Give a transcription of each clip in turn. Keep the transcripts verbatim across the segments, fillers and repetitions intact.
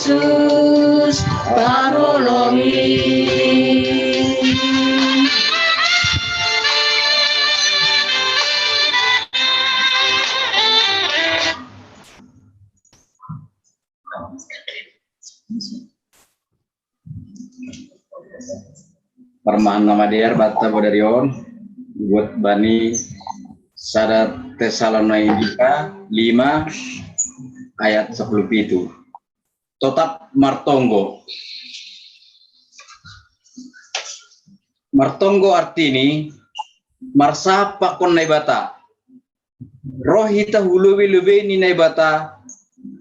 Yesus, parolongi. Parmahan na madear banta bodari on, buat bani sada Tesalonika lima ayat sepuluh pitu. Totap martonggo. Martonggo artini, marsahap pakon Naibata. Roh hita hu lobei-lobei ni Naibata,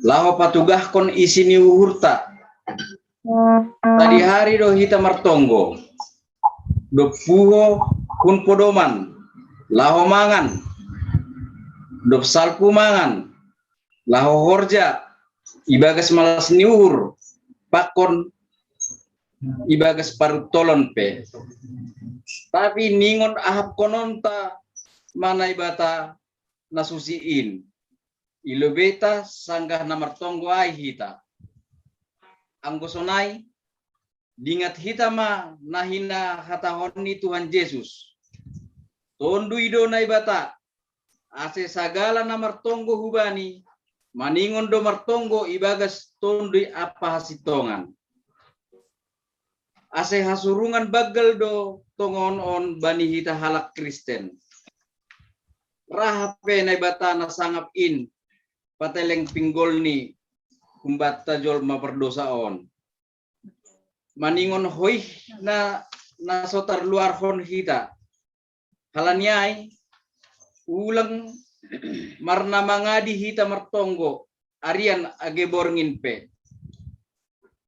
laho patugahkon isi ni uhurta. Tadi hari do hita martonggo. Dob puho hun podoman, laho mangan. Dob salpu mangan, laho horja, ibagas malas ni uhur, pakon ibagas paruntolon pe. Tapi ningon ahapkononta ma Naibata na susi in. I lobeita sanggah na martonggo ai hita. Anggo sonai, dingat hita ma na hinahatahon ni Tuhan Jesus. Tondui do Naibata, ase sagala na martonggo hubani, maningon do martonggo ibagas tondui ampa hasintongan. Ase hasurungan banggal do tongon on bani hita halak Kristen. Ra hape Naibata na sangap in pateleng pinggolni humbanta jolma pardosa on. Maningon hoih na, na so tarluarhon hita. Halani ai, ulang marnamangadi hita martonggo, arian age borngin pe.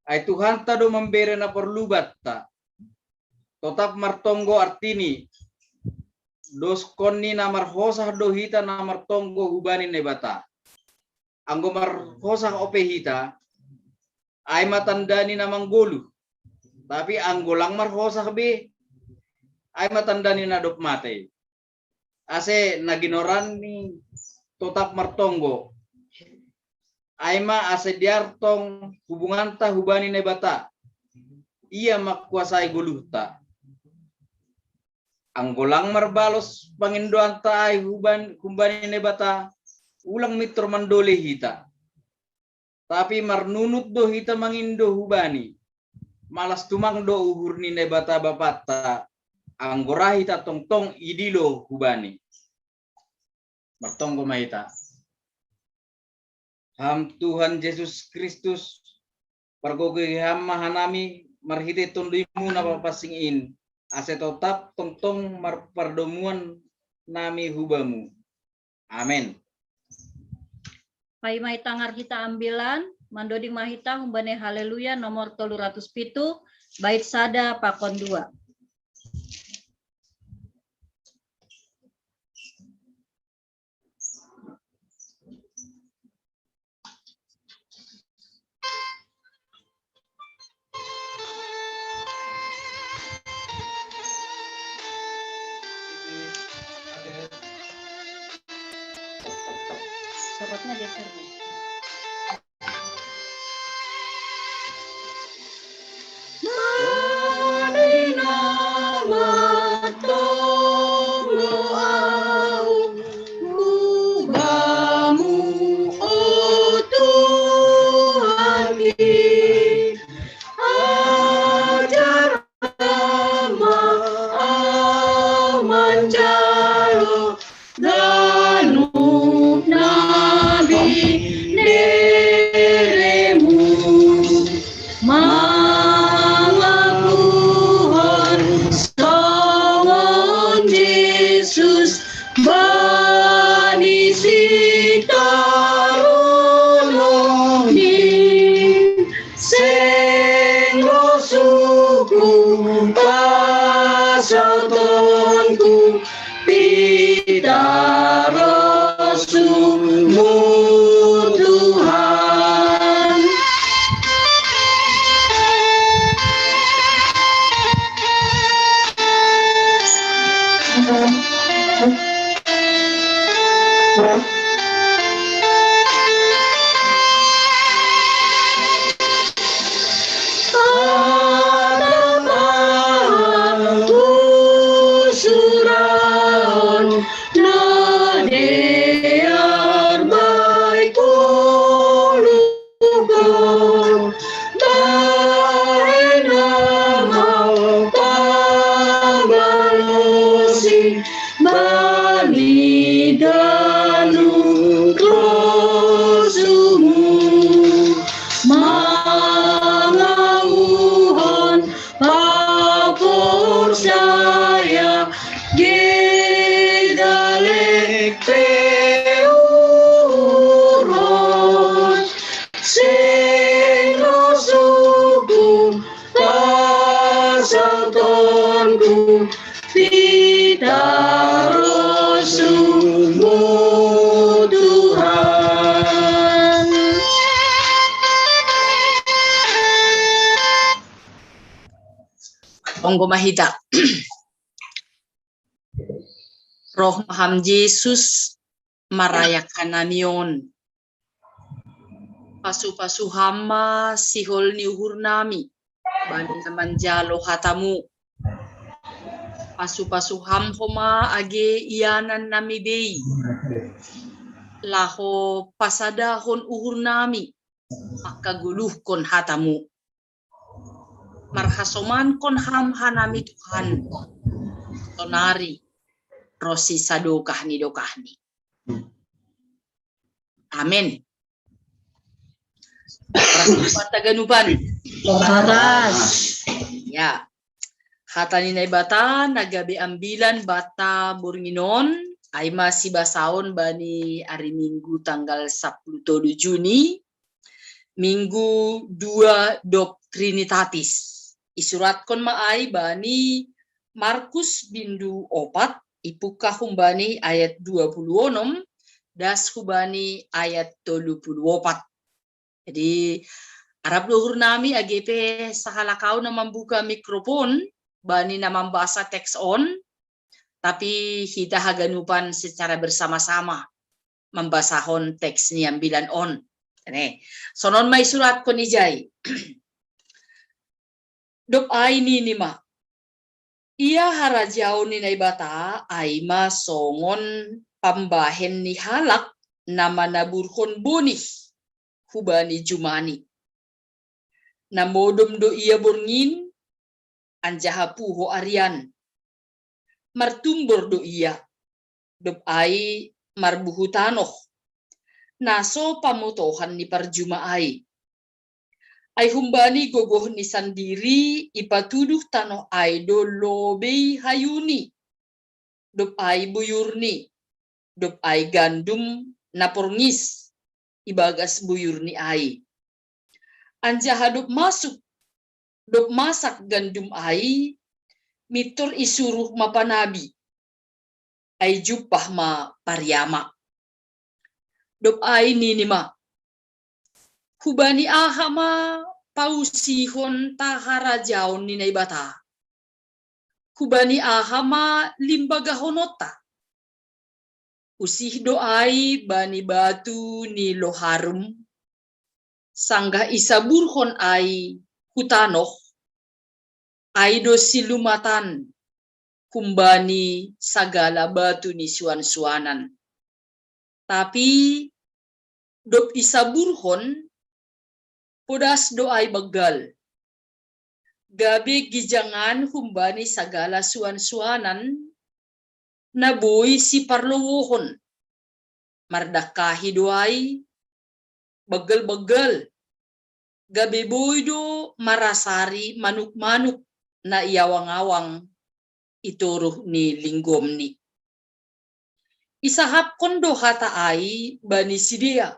Ai Tuhanta do mambere na porlu banta. Totap martonggo artini, doskon ni na marhosah do hita na martonggo hubani Naibata. Anggo marhosah ope hita, ai ma tanda ni na manggoluh. Tapi anggo lang marhosah be, ai ma tanda ni na dob mate. Ase na ginoran ni totap martonggo, ai ma ase dear tong hubunganta hubani Naibata. Ia mangkuasai goluhta. Anggo lang marbalos pangindoanta ai huban-, humbani Naibata, ulang mintor mandole hita. Tapi marnunut do hita mangindo hubani. Malas tumang do uhur ni Naibata Bapanta, anggo ra hita tongtong idilo hubani. Martonggo ma hita. Ham Tuhan Jesus Kristus, pargogoi Ham ma hanami marhitei Tonduimu na papansing in, ase totap tongtong marpardomuan nami hu Bamu. Amen. Paima i tangar hita ambilan, mandoding ma hita humbani Haleluya nomor tolu ratus pitu, bait sada pakon dua. Sorotnya geser nih. Ganup na bineremu mangakuhon songon Jesus bani sitarolomi. Seng rosuku pasotonku pitarosumu Tuhan. Pitarosunmu Tuhan. Onggo ma hita. Roh ma Ham Jesus, marayak hanami on. Pasu-pasu Ham ma sihol ni uhur nami, bani na manjalo hatamu. Pasu-pasu Ham homa age ianan nami bei, laho pasadahon uhur nami, mangkagoluhkon hatamu. Marhasomankon Ham hanami Tuhan, sonari ronsi sadokah ni dokahni. Amen. Horas ma hita ganupan. Horas. Ya. Hata ni Naibata na gabe ambilan banta borngin on, ai ma sibasaon bani ari Minggu tanggal sampulu tolu Juni, Minggu dua dob Trinitatis. Isuratkon ma ai bani Markus bindu opat, ipungka humbani ayat dua puluh onom, das hubani ayat tolu puluh opat. Jadi, arap do uhur nami age pe sahalak ahu na mambuka mikrofon, bani na mambasa teks on, tapi hita haganupan secara bersama-sama mambasahon teks ni ambilan on. Ne, sonon ma isuratkon ijai. Dob ai nini ma, ia harajaon ni Naibata ai ma songon pambahen ni halak na manaburhon bonih hubani jumani. Na modom do ia borngin, anjaha puho arian. Martumbor do ia, dob ai marbuhu tanoh, na so pamotohan ni parjuma ai. Ai humbani gogohni sandiri ipatuduh tanoh ai do lobei hayuni, dob ai buyurni, dob ai gandum na porngis ibagas buyurni ai. Anjaha dob masuk, dob masak gandum ai, mintor isuruh ma panabi, ai jumpah ma pariama. Dob ai nini ma, hubani aha ma pausihonta harajaon ni Naibata? Hubani aha ma limbagahononta? Usih do ai bani batu ni loharum, sanggah isaburhon ai hu tanoh, ai do silumatan humbani sagala batu ni suan-suanan. Tapi dob isaburhon, podas do ai banggal, gabe gijangan humbani sagala suan-suanan na boi siparlowohon. Mardangkahi do ai, banggal-banggal, gabe boi do marasari manuk-manuk na iawang-awang i toruh ni linggomni. Isahapkon do hata ai bani sidea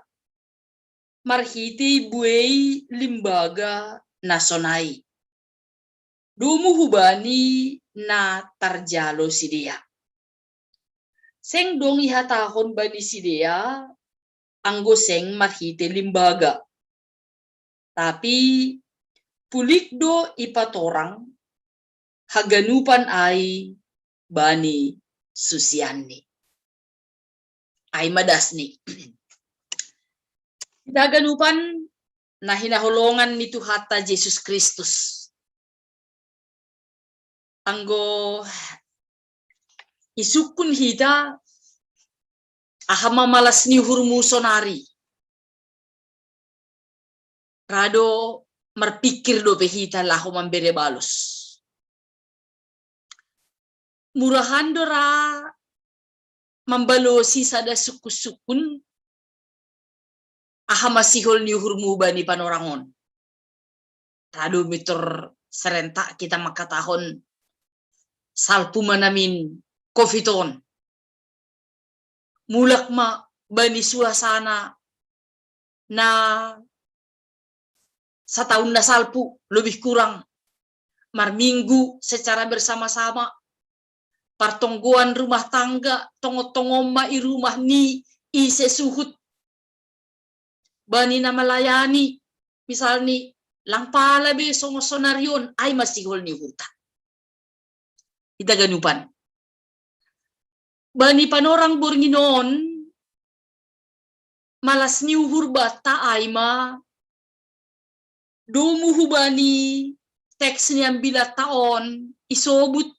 marhitei buei limbaga na sonai, domu hubani na tarjalo sidea. Seng dong ihatahon bani sidea anggo seng marhitei limbaga. Tapi pulik do ipatorang haganupan ai bani susianni. Ai ma dasni. Hita haganupan na hinaholongan ni Tuhanta Jesus Kristus. Anggo isungkun hita, aha ma malas ni uhurmu sonari? Ra do marpingkir dope hita laho mambere balos. Murahan do ra mambalosi sada sungkun-sungkun, aha ma sihol ni uhurmu bani panorang on. Ra do mintor serentak hita mangkatahon salpu ma namin covid on. Mulak ma bani suasana na sataon na salpu lebih kurang. marminggu secara bersama-sama, partonggoan rumah tangga, tongo-tongo ma i rumah ni ise suhut, bani na malayani, misalni, lang pala be songo sonari on, ai ma sihol ni uhurta. Hita ganupan. Bani panorang borngin on, malas ni uhur banta ai ma, domu hubani teks ni ambilatta on, isobut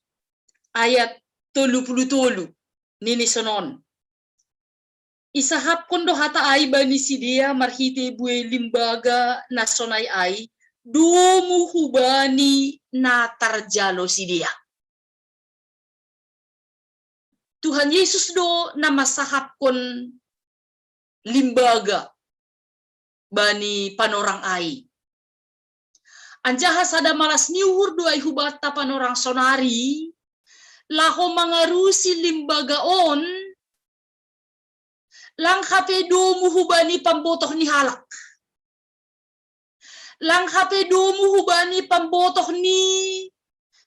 ayat tolu pulu tolu, nini sonon. Isahapkon do hata ai bani sidea marhite buei limbaga na sonai ai, domu hubani na tarjalo sidea. Tuhan Yesus do na masahapkon limbaga bani panorang ai. Anjaha sada malas ni uhur do ai hubanta panorang sonari, laho mangarusi limbaga on, lang hape domu hubani pambotoh ni halak. Lang hape domu hubani pambotoh ni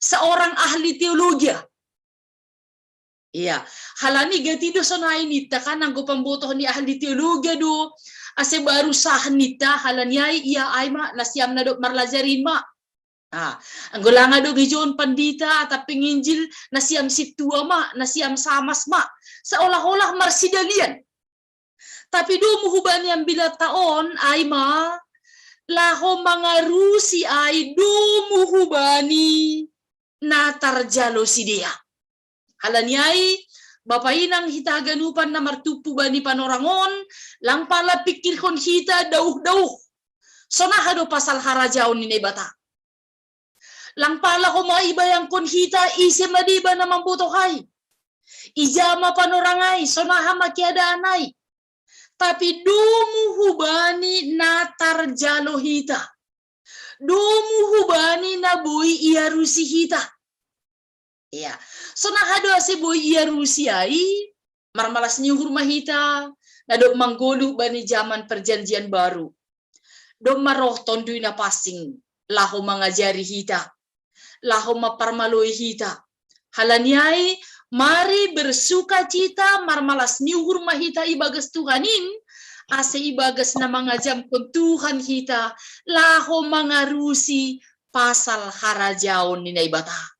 seorang ahli teologia. Iya, halani gati do sonai ninta kan, anggo pambotoh ni ahli teologia do, ase baru sah ninta, halani ai ia ai ma, na siam na dob marlajarin ma. Ah, anggo lang adong ijon pandita atap penginjil, na siam sintua ma, na siam samas ma. Seolah-olah marsidalian. Tapi domu hubani ambilatta on, ai ma, laho mangarusi ai domu hubani na tarjalo sidea. Halani ai, bapa inang hita haganupan na martumpu bani panorang on, lang pala pikirhon hita dauh-dauh. Sonaha do pasal harajaon ni Naibata. Lang pala homa ibayangkon hita ise ma deba na mambotoh ai. Ija ma panorang ai, sonaha ma keadaan ai. Tapi domu hubani na tarjalo hita. Domu hubani na boi iarusi hita. Iya. Sonaha do ase boi iarusi ai, marmalas ni uhur ma hita, na dob manggoluh bani jaman perjanjian baru. Dob ma roh Tonduy Napansing, laho mangajari hita, laho mamparmaloi hita. Halani ai, mari bersukacita, marmalas ni uhur ma hita ibagas Tuhan in, ase ibagas na mangajamkon Tuhan hita, laho mangarusi pasal harajaon ni Naibata.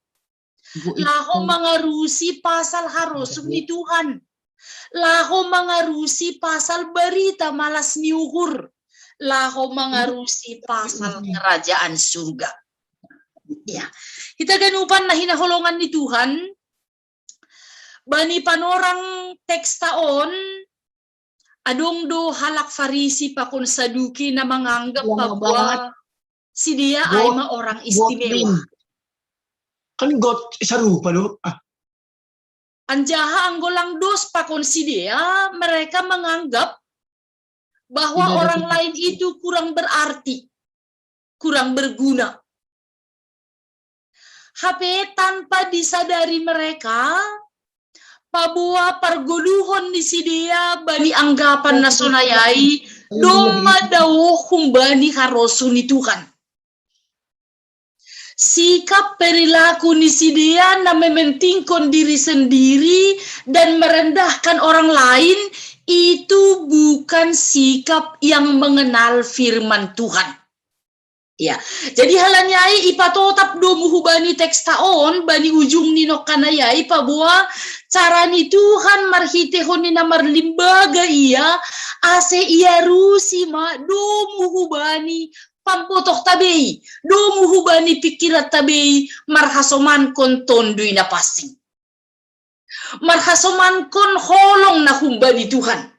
Laho mangarusi pasal harosuk ni Tuhan. Laho mangarusi pasal barita malas ni uhur. Laho mangarusi pasal kerajaan surga. Ya. Hita ganupan na hinaholongan ni Tuhan, bani panorang teksta on, adong do halak Farisi pakon Saduki na manganggap bahwa sidea ai ma orang istimewa. Kan got sarupa do. Ah. Anjaha anggo lang dos pakon sidea, mereka menganggap bahwa orang lain itu kurang berarti, kurang berguna. Hape tanpa disadari mereka, paboa pargoluhon ni sidea bani anggapan na sonai ai, domma daoh humbani harosuh ni Tuhan. Sikap perilaku ni sidea na mementingkon diri sendiri dan merendahkan orang lain, itu bukan sikap yang mengenal firman Tuhan. Ya, jadi halani ai ipatotap domu hubani teksta on, bani ujung ni nongkan ai, paboa cara ni Tuhan marhitehon ni na marlimbaga ia, ase iarusi ma domu hubani pambotohta bei, domu hubani pingkiranta bei, marhasomankon Tonduy Napansing. Marhasomankon holong na humbani Tuhan.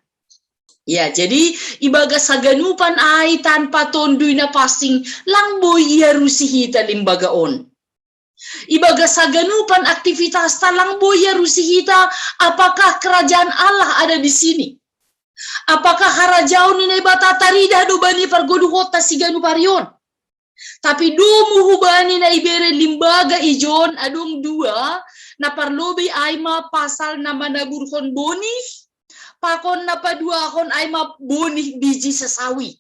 Ya, jadi ibagas haganupan ai tanpa Tonduy Napansing, lang boi iarusi hita limbaga on. Ibagas haganupan aktivitasta lang boi iarusi hita, apakah kerajaan Allah ada di sini? Apakah harajaon ni Naibata taridah do bani pargoluhonta siganup ari on? Tapi domu hubani na ibere limbaga ijon adong dua, na parlobei ai ma pasal na manaburhon bonih, pakon na paduahon ai ma bonih biji sesawi.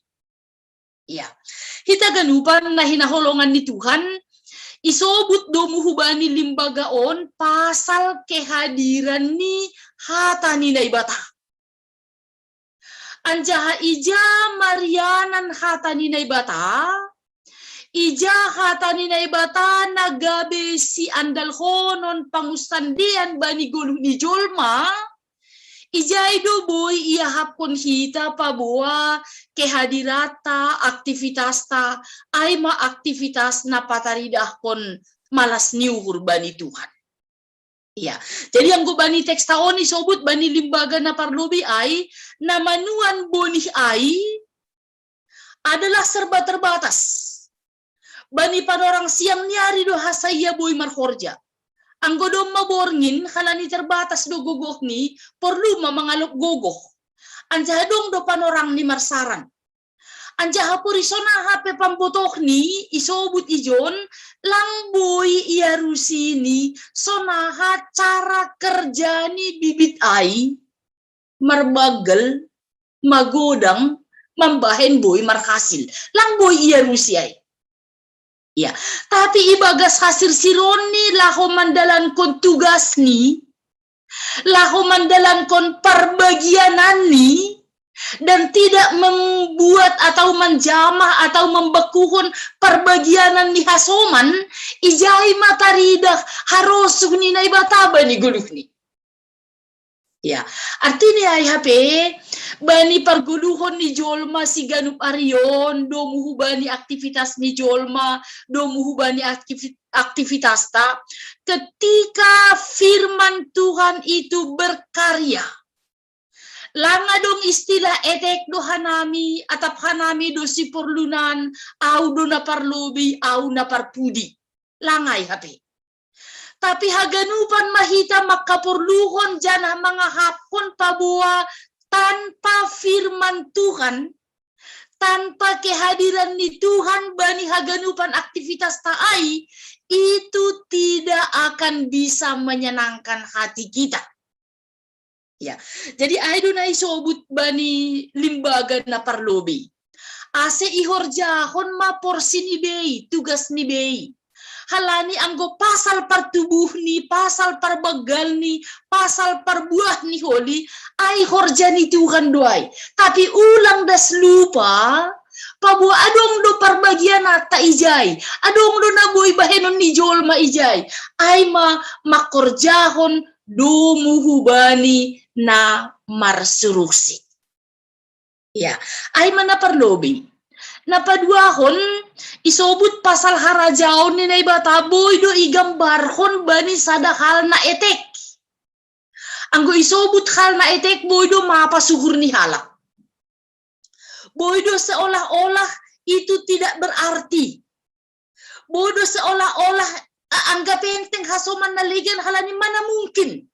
Ya. Hita ganupan na hinaholongan ni Tuhan, isobut domu hubani limbaga on pasal kehadiran ni hata ni Naibata. Anjaha ija marianan hata ni Naibata, ija hata ni Naibata na gabe siandalhonon pangunsandean bani goluh ni jolma, ijai do boi iahapkon hita paboa kehadiranta, aktivitasta, ai ma aktivitas na pataridahkon malas ni uhur bani Tuhan. Iya. Jadi anggo bani teksta on isobut bani limbaga na parlobei ai, na manuan bonih ai adalah serba terbatas. Bani panorang siang ni ari do hasa ia boi marhorja. Anggo domma borngin halani terbatas do gogohni, porlu ma mangalop gogoh. Anjaha dong do panorang ni marsaran. Anjaha puri sonaha pe pambotohni isobut ijon, lang boi iarusini sonaha cara kerja ni bibit ai, marbaggal, magodang, mambahen boi marhasil. Lang boi iarusi ai. Ya, tapi ibagas hasirsironni laho mandalankon tugasni, laho mandalankon parbagiananni, dan tidak membuat atau menjamah atau membekuhon parbagianan ni hasoman, ijai ma taridah harosuh ni Naibata bani goluhni. Ya, artini ai hape, bani pargoluhon ni jolma siganup ari on, domu hubani aktivitas ni jolma, domu hubani aktivi-, aktivitasta, ketika firman Tuhan itu berkarya. Lang adong istilah etek do hanami, atap hanami do siporlunan, au do na parlobei, au na parpudi. Lang ai hape. Tapi haganupan ma hita mangkaporluhon janah mangahapkon paboa tanpa firman Tuhan, tanpa kehadiran ni Tuhan bani haganupan aktivitasta ai, itu tidak akan bisa menyenangkan hati kita. Ya. Jadi ai do na isobut bani limbaga na parlobei. Ase ihorjahon ma porsi ni bei, tugas ni bei. Halani anggo pasal partubuhni, pasal parbaggalni, pasal parbuahni holi, ai horja ni Tuhan do ai. Tapi ulang das lupa, paboa adong do parbagiananta ijai, adong do na boi bahenon ni jolma ijai. Ai ma mangkorjahon domu hubani na marsuruhsi. Ya, ai ma na parlobei. Na paduahon, isobut pasal harajaon ni Naibata boi do igambarhon bani sada hal na etek. Anggo isobut hal na etek boi do mapasuhur ni halak. Boi do seolah-olah itu tidak berarti. Boi do seolah-olah, a, anggap enteng hasoman na legan halani mana mungkin.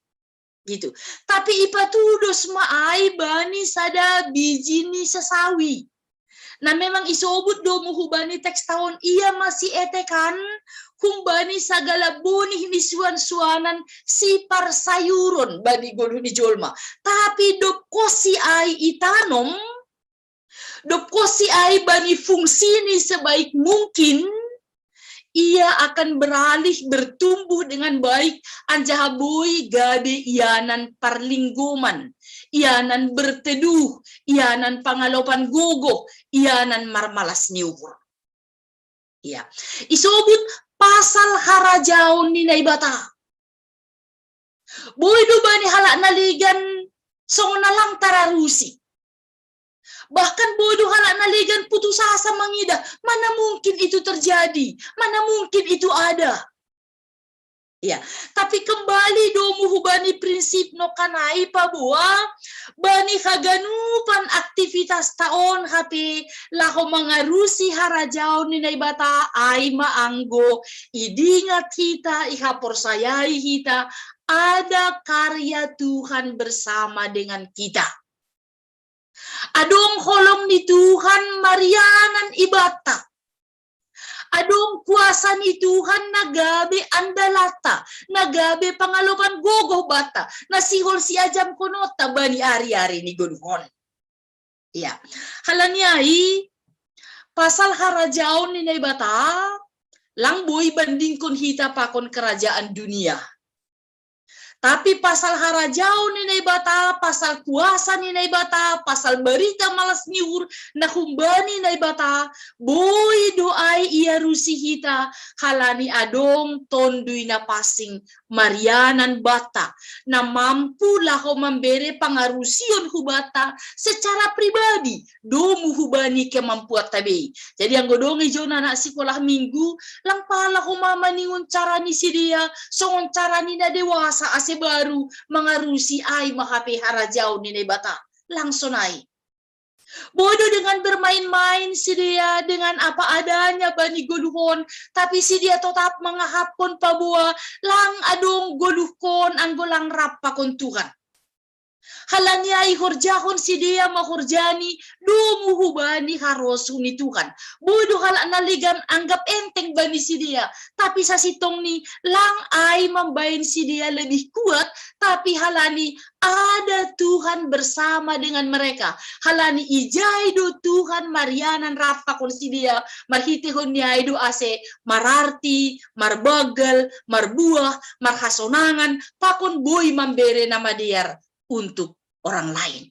Gitu. Tapi ipatudos ma ai bani sada biji ni sasawi. Na memang isobut domu hubani teksta on ia ma sietekan humbani sagala bonih ni suan-suanan siparsayuron bani goluh ni jolma. Tapi dob konsi ai itanom, dob konsi ai bani fungsini sebaik mungkin, ia akan beralih bertumbuh dengan baik, anjaha boi gabe ianan parlinggoman, ianan berteduh, ianan pangalopan gogoh, ianan marmalas ni uhur. Iya. Isobut pasal harajaon ni Naibata. Boi do bani halak na legan songon na lang tararusi. Bahkan boi do halak na legan putus asa mangidah, mana mungkin itu terjadi, mana mungkin itu ada. Ya, tapi kembali domu hubani prinsip nongkanai paboa bani haganupan aktivitasta on hape laho mangarusi harajaon ni Naibata ai ma anggo idingat hita, ihaporsayai hita, ada karya Tuhan bersama dengan kita. Adong holong ni Tuhan marianan ibanta. Adong kuasa ni Tuhan na gabe andalanta, na gabe pangalopan gogoh banta, na sihol siajamkononta bani ari-ari ni goluhon. Iya. Halani ai, pasal harajaon ni Naibata, lang boi bandingkon hita pakon kerajaan dunia. Tapi pasal harajaon ni Naibata, pasal kuasa ni Naibata, pasal barita malas ni uhur na humbani Naibata, boi do ai iarusi hita, halani adong Tonduy Napansing marianan banta, na mampu laho mambere pangarusion hubanta secara pribadi, domu hubani kemampuanta bei. Jadi anggo dong ijon anak sikolah minggu, lang pala homa maningon cara ni sidea, songon cara ni na dewasa ase baru mangarusi ai ma hape harajaon ni Naibata. Lang sonai. Boi do dengan bermain-main sidea, dengan apa adanya bani goluhon, tapi sidea totap mangahapkon paboa lang adong goluhkon anggo lang rap pakon Tuhan. Halani ai ihorjahon sidea ma horjani domu hubani harosuh ni Tuhan. Boi do halak na legan anggap enteng bani sidea, tapi sasintongni lang ai mambaen sidea lebih kuat, tapi halani ada Tuhan bersama dengan mereka. Halani ijai do Tuhan marianan rap pakon sidea, marhitehon ni ai do ase mararti, marbanggal, marbuah, marhasonangan, pakon boi mambere na madear untuk orang lain.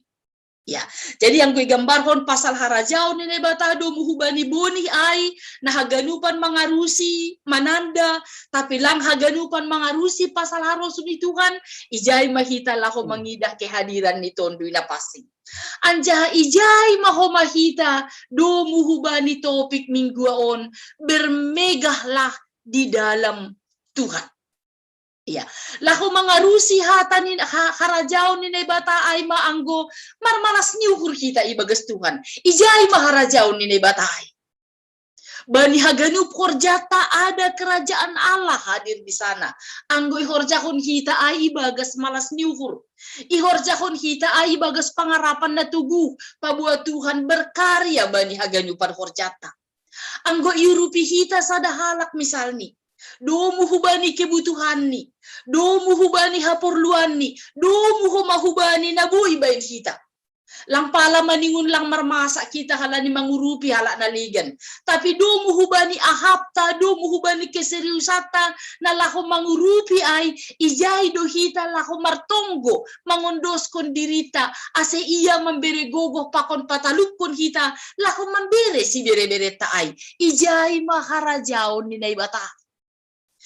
Ya, jadi anggo igambarhon pasal harajaon ni Naibata domu hubani bonih ai, na haganupan mangarusi, mananda, tapi lang haganupan mangarusi pasal harosuh ni Tuhan, ijai ma hita laho mangidah kehadiran ni Tonduy Napansing. Anjaha ijai ma homa hita domu hubani topik minggu on, bermegahlah di dalam Tuhan. Iya, laho mangarusi hata ni ha, harajaon ni Naibata ai ma anggo marmalas ni uhur hita ibagas Tuhan. Ijai ma harajaon ni Naibata ai. Bani haganup horjata ada kerajaan Allah hadir di sana. Anggo ihorjahon hita ai ibagas malas ni uhur. Ihorjahon hita ai ibagas pangarapan na toguh, paboa Tuhan berkarya bani haganupan horjata. Anggo iurupi hita sada halak misalni, domu hubani kebutuhanni, domu hubani haporluanni, domu homa hubani na boi baen hita. Lang pala maningon lang marmasak hita halani mangurupi halak na legan. Tapi domu hubani ahapta, domu hubani keseriusanta na laho mangurupi ai, ijai do hita laho martonggo, mangondoskon dirita, ase ia mambere gogoh pakon patalupkon hita, laho mambere sibereberenta ai. Ijai ma harajaon ni Naibata.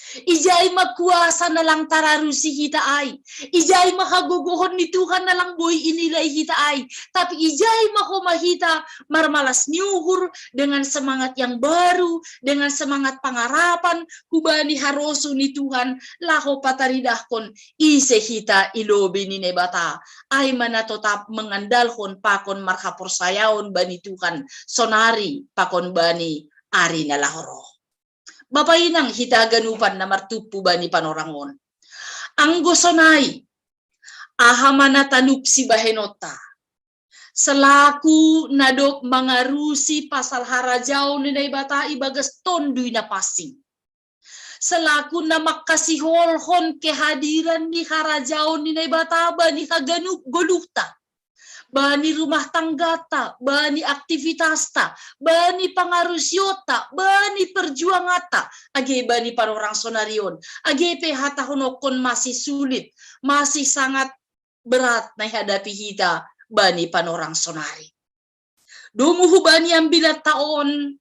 Ijai ma kuasa na lang tararusi hita ai. Ijai ma hagogohon ni Tuhan na lang boi inilai hita ai. Tapi ijai ma homa hita marmalas ni uhur dengan semangat yang baru, dengan semangat pangarapan, hubani harosuh ni Tuhan, laho pataridahkon ise hita i lobei ni Naibata. Ai ma na totap mangandalhon pakon marhaporsayaon bani Tuhan, sonari pakon bani ari na laho ro. Bapa inang hita haganupan na martumpu bani panorang on. Anggo sonai, aha ma na talup sibahenonta? Selaku na dob mangarusi pasal harajaon ni Naibata ibagas Tonduy Napansing. Selaku na mangkasiholhon kehadiran ni harajaon ni Naibata bani haganup goluhta. Bani rumah tanggata, bani aktivitasta, bani pangarusionta, bani perjuanganta, age bani panorang sonari on, age pe hatahononkon masih sulit, masih sangat berat na ihadapi hita bani panorang sonari. Domu hubani ambilanta on,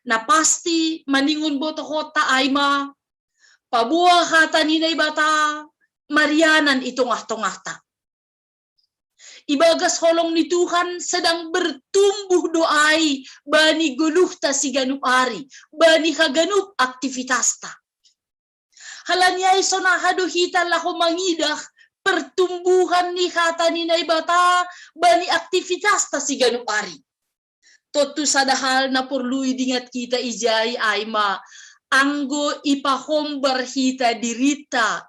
na pasti maningon botohonta ai ma, paboa hata ni Naibata marianan i tongah-tongahta. Ibagas holong ni Tuhan sedang bertumbuh do ai bani goluhta siganup ari, bani haganup aktivitasta. Halani ai sonaha do hita laho mangidah pertumbuhan ni hata ni Naibata bani aktivitasta siganup ari. Tontu sada hal na porlu idingat hita ijai ai ma, anggo ipahombar hita dirinta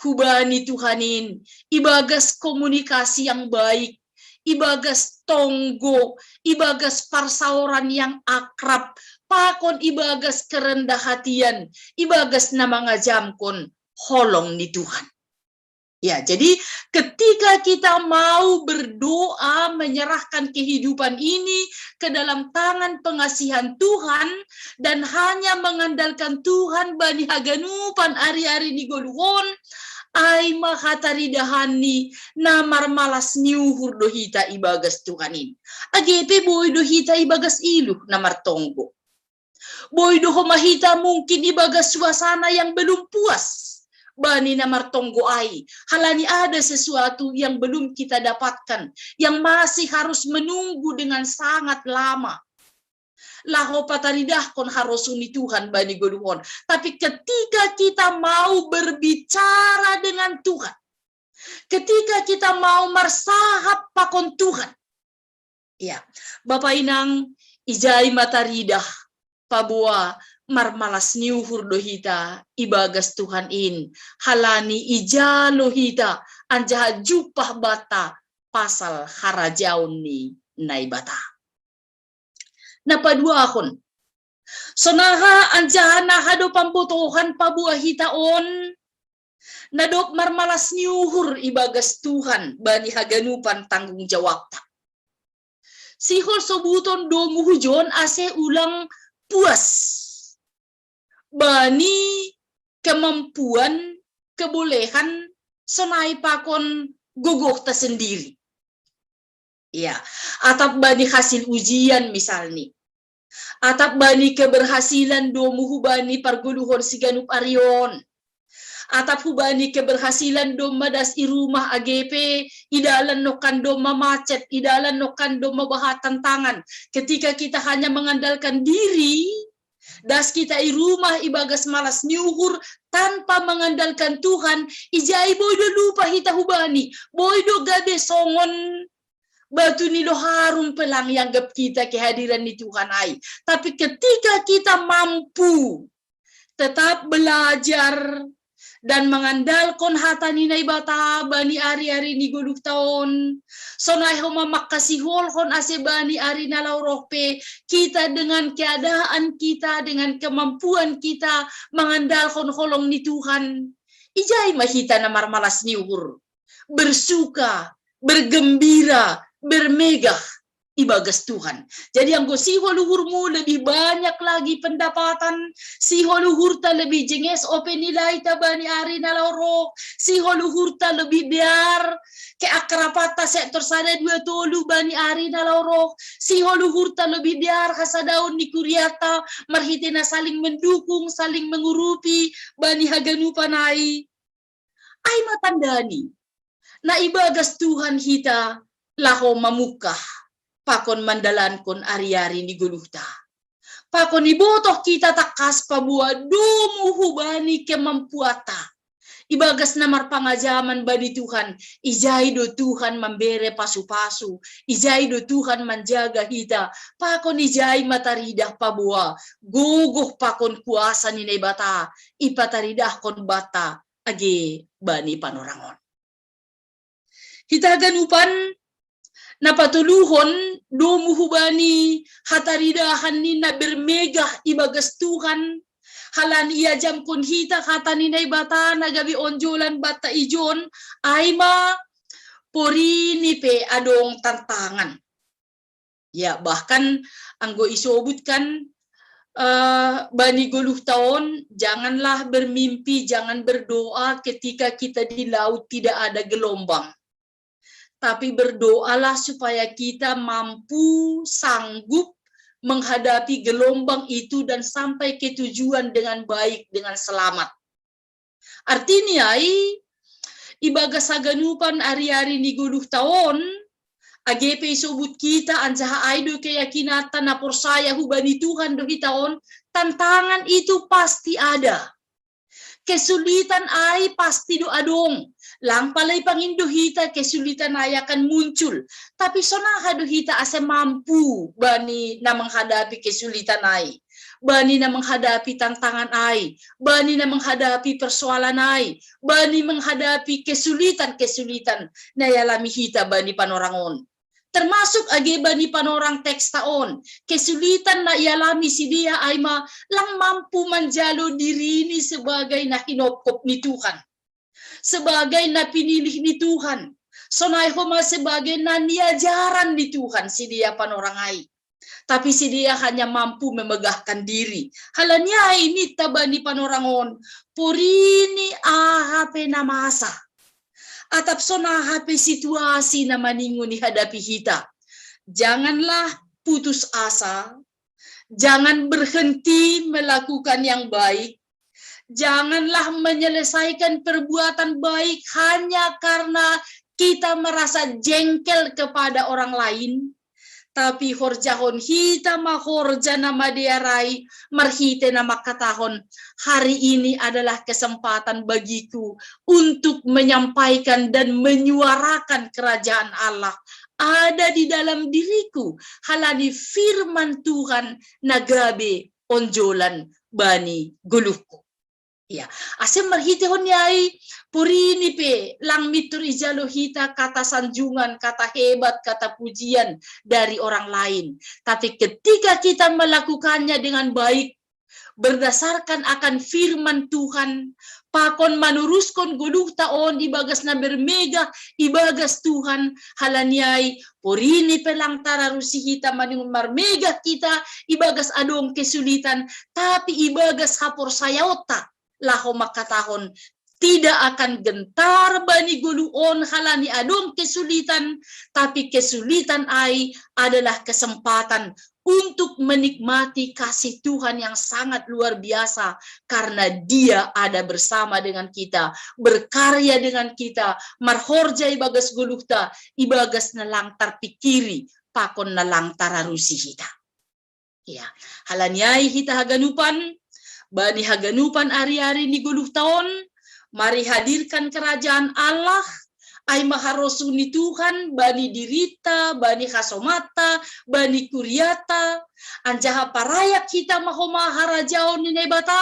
hubani Tuhan in, ibagas komunikasi yang baik, ibagas tonggo, ibagas parsaoran yang akrab, pakon ibagas kerendah hatian, ibagas na mangajamkon holong ni Tuhan. Ya, jadi ketika kita mau berdoa menyerahkan kehidupan ini ke dalam tangan pengasihan Tuhan dan hanya mengandalkan Tuhan bani haganupan ari-ari ni goluhon, ai ma hataridahanni na marmalas ni uhur do hita ibagas Tuhan in. Age pe boi do hita ibagas iluh na martonggo. Boi do homa hita mungkin ibagas suasana yang belum puas bani na martonggo ai, halani ada sesuatu yang belum kita dapatkan, yang masih harus menunggu dengan sangat lama. Laho pataridahkon harosuh ni Tuhan bani goluhon. Tapi ketika kita mau berbicara dengan Tuhan, ketika kita mau marsahap pakon Tuhan, ya, Bapa inang, ijai ma taridah paboa marmalas ni uhur do hita ibagas Tuhan in, halani ijalo hita anjaha jumpah banta pasal harajaon ni Naibata. Na paduahon, sonaha anjaha naha do pambotohan paboa hita on na dob marmalas ni uhur ibagas Tuhan bani haganupan tanggung jawabta. Sihol sobuton domu hujon ase ulang puas bani kemampuan, kebolehan, sonai pakon gogohta sendiri. Ya, atap bani hasil ujian misalni. Atap bani keberhasilan domu hubani pargoluhon siganup ari on. Atap hubani keberhasilan domma das i rumah age pe i dalan nongkan domma macet, i dalan nongkan domma bahat tantangan. Ketika kita hanya mengandalkan diri, das kita i rumah ibagas malas ni uhur tanpa mengandalkan Tuhan, ijai boi do lupa hita hubani, boi do gabe songon batu ni loharum pelang ianggap kita kehadiran ni Tuhan ai. Tapi ketika kita mampu tetap belajar dan mengandalkan hata ni Naibata bani ari-ari ni goluhta on, sonai homa mangkasiholhon ase bani ari na laho roh pe kita dengan keadaan kita, dengan kemampuan kita mengandalkan holong ni Tuhan, ijai ma hita na marmalas ni uhur, bersuka, bergembira, bermegah ibagas Tuhan. Jadi anggo sihol uhurmu lebih banyak lagi pendapatan, sihol uhurta lebih jenges ope nilaita bani ari na laho roh, sihol uhurta lebih dear keakrapanta sektor sada dua tolu bani ari na laho roh, sihol uhurta lebih dear hasadaon ni kuriata marhite na saling mendukung, saling mengurupi bani haganupan ai. Ai ma tandani na ibagas Tuhan hita laho mamungkah pakon mandalankon ari-ari ni goluhta. Pakon ibotoh kita tangkas paboa domu hubani kemampuanta ibagas na marpangajaman bani Tuhan, ijai do Tuhan mambere pasu-pasu, ijai do Tuhan manjaga hita, pakon ijai ma taridah paboa gogoh pakon kuasa ni Naibata ipataridahkon banta age bani panorangon. Hita haganupan na patoluhon domu hubani hataridahan ni na bermegah ibagas Tuhan, halani iajamkon hita hata ni Naibata na gabe onjolan banta ijon, ai ma porini pe adong tantangan. Ya, bahkan anggo isobutkan uh, bani goluhta on, janganlah bermimpi, jangan berdoa ketika kita di laut tidak ada gelombang. Tapi berdoalah supaya kita mampu, sanggup menghadapi gelombang itu dan sampai ke tujuan dengan baik, dengan selamat. Artini ai, ibagas haganupan ari-ari ni goluhta on, age pe isobut kita anjaha ai do keyakinanta na porsaya hubani Tuhan do hita on, tantangan itu pasti ada. Kesulitan ai pasti do adong. Lang pala ipangindo hita kesulitan ai akan muncul. Tapi sonaha do hita ase mampu bani na menghadapi kesulitan ai, bani na menghadapi tantangan ai, bani na menghadapi persoalan ai, bani menghadapi kesulitan-kesulitan na ialami hita bani panorang on. Termasuk age bani panorang teksta on, kesulitan na ialami sidea ai ma lang mampu manjalo dirini sebagai na hinopkop ni Tuhan. sebagai na pinilih ni Tuhan. Sonai homa sebagai na niajaran ni Tuhan si dia panorang ai. Tapi si dia hanya mampu memegahkan diri. Halani ai ninta bani panorang on, porini aha pe na masa, atap songon aha pe situasi na maningon ihadapi hita, janganlah putus asa, jangan berhenti melakukan yang baik, janganlah menyelesaikan perbuatan baik hanya karena kita merasa jengkel kepada orang lain, tapi horjahon hita ma horja na madearai, marhite na mangkatahon, hari ini adalah kesempatan bagiku untuk menyampaikan dan menyuarakan kerajaan Allah ada di dalam diriku, halani firman Tuhan na gabe onjolan bani goluhku. Ya, ase marhitehon ni ai, porini pe lang mintor ijalo hita kata sanjungan, kata hebat, kata pujian dari orang lain. Tapi ketika kita melakukannya dengan baik, berdasarkan akan firman Tuhan, pakon manuruskon goluhta on ibagas na bermegah ibagas Tuhan, halani ai porini pe lang tararusi hita maningon marmegah hita ibagas adong kesulitan, tapi ibagas haporsayaonta laho mangkatahon, tidak akan gentar bani goluh on halani adong kesulitan, tapi kesulitan ai adalah kesempatan untuk menikmati kasih Tuhan yang sangat luar biasa, karena Dia ada bersama dengan kita, berkarya dengan kita, marhorja ibagas goluhta, ibagas na lang tarpikiri, pakon na lang tararusi hita. Ya, halani ai hita haganupan, bani haganupan ari-ari ni goluhta on, mari hadirkan kerajaan Allah, ai ma harosuh ni Tuhan bani dirinta, bani hasomanta, bani kuriata, anjaha parayak hita ma homa harajaon ni Naibata,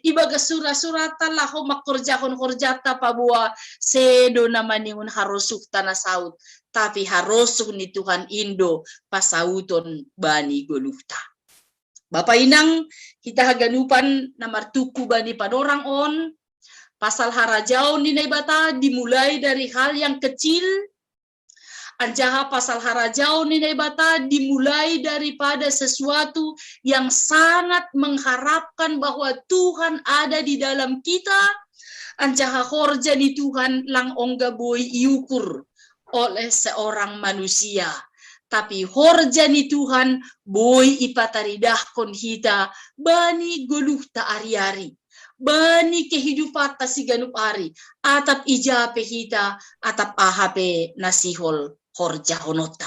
ibagas sura-suranta laho mangkorjahon horjanta paboa sedo na maningon harosuhta na saut, tapi harosuh ni Tuhan in do pasauton bani goluhta. Bapa inang, hita haganupan na martumpu bani panorang on, pasal harajaon ni Naibata dimulai dari hal yang kecil, anjaha pasal harajaon ni Naibata dimulai daripada sesuatu yang sangat mengharapkan bahwa Tuhan ada di dalam kita, anjaha horja ni Tuhan lang ongga boi iukur oleh seorang manusia. Tapi horja ni Tuhan boi ipataridahkon hita bani goluhta ari-ari, bani kehidupanta siganup ari, atap ija pe hita, atap aha pe na sihol horjahononta.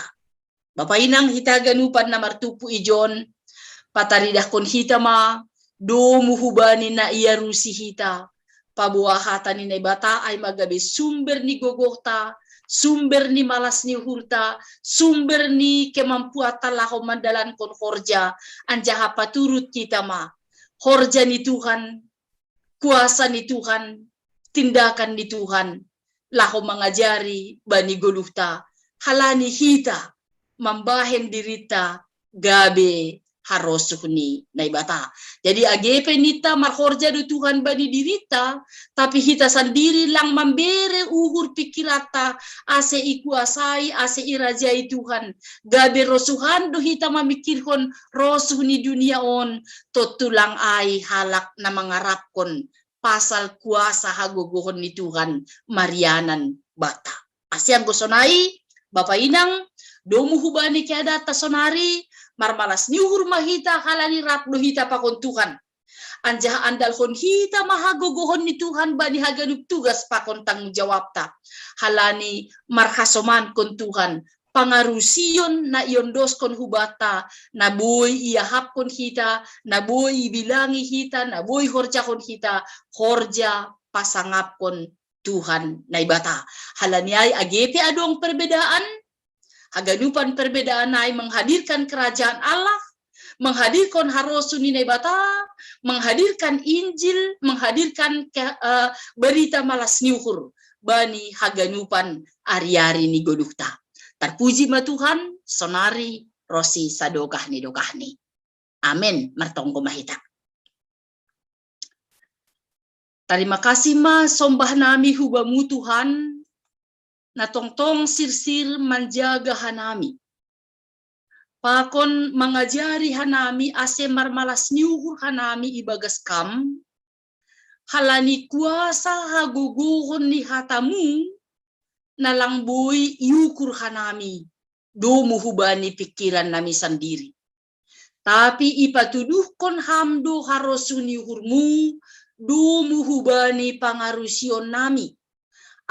Bapa inang, hita haganupan na martumpu ijon, pataridahkon hita ma domu hubani na iarusi hita, paboa hata ni Naibata ai ma gabe sumber ni gogohta, sumber ni malas ni uhurta, sumber ni kemampuanta laho mandalankon horja, anjaha paturut hita ma horja ni Tuhan, kuasa ni Tuhan, tindakan ni Tuhan laho mangajari bani goluhta, halani hita mambahen dirinta gabe harosuh ni Naibata. Jadi age pe ninta marhorja do Tuhan bani dirinta, tapi hita sandiri lang mambere uhur pikiranta, ase ikuasai, ase irajai Tuhan. Gabe rosuhan do hita mamikirhon rosuh ni dunia on, tontu lang ai halak na mangarapkon pasal kuasa hagogohon ni Tuhan marianan banta. Ase anggo sonai, bapa inang, domu hubani keadaanta sonari, marmalas ni uhur ma hita halani rap do hita pakon Tuhan. Anjaha andalhon hita ma hagogohon ni Tuhan bani haganup tugas pakon tanggung jawabta. Halani marhasomankon Tuhan, pangarusion na iondoskon hubanta, na boi iahapkon hita, na boi ibilangi hita, na boi horjahon hita, horja pasangapkon Tuhan Naibata. Halani ai age pe adong perbedaan, haganupan perbedaan ai menghadirkan kerajaan Allah, menghadirkan harosuh ni Naibata, menghadirkan Injil, menghadirkan ke, uh, berita malas ni uhur bani haganupan ari-ari ni goluhta. Tarpuji ma Tuhan, sonari ro si sadokah ni dokahni. Amen. Martonggo ma hita. Tarima kasih ma sombah nami hu Bamu Tuhan, na tongtong sirsir manjaga hanami. Pakon mangajari hanami ase marmalas ni uhur hanami ibagas Kam, halani kuasa hagogohon ni hataMu, na lang boi iukur hanami, domu hubani pingkiran nami sandiri. Tapi ipatuduhkon Ham do harosuh ni uhurMu, domu hubani pangarusion nami.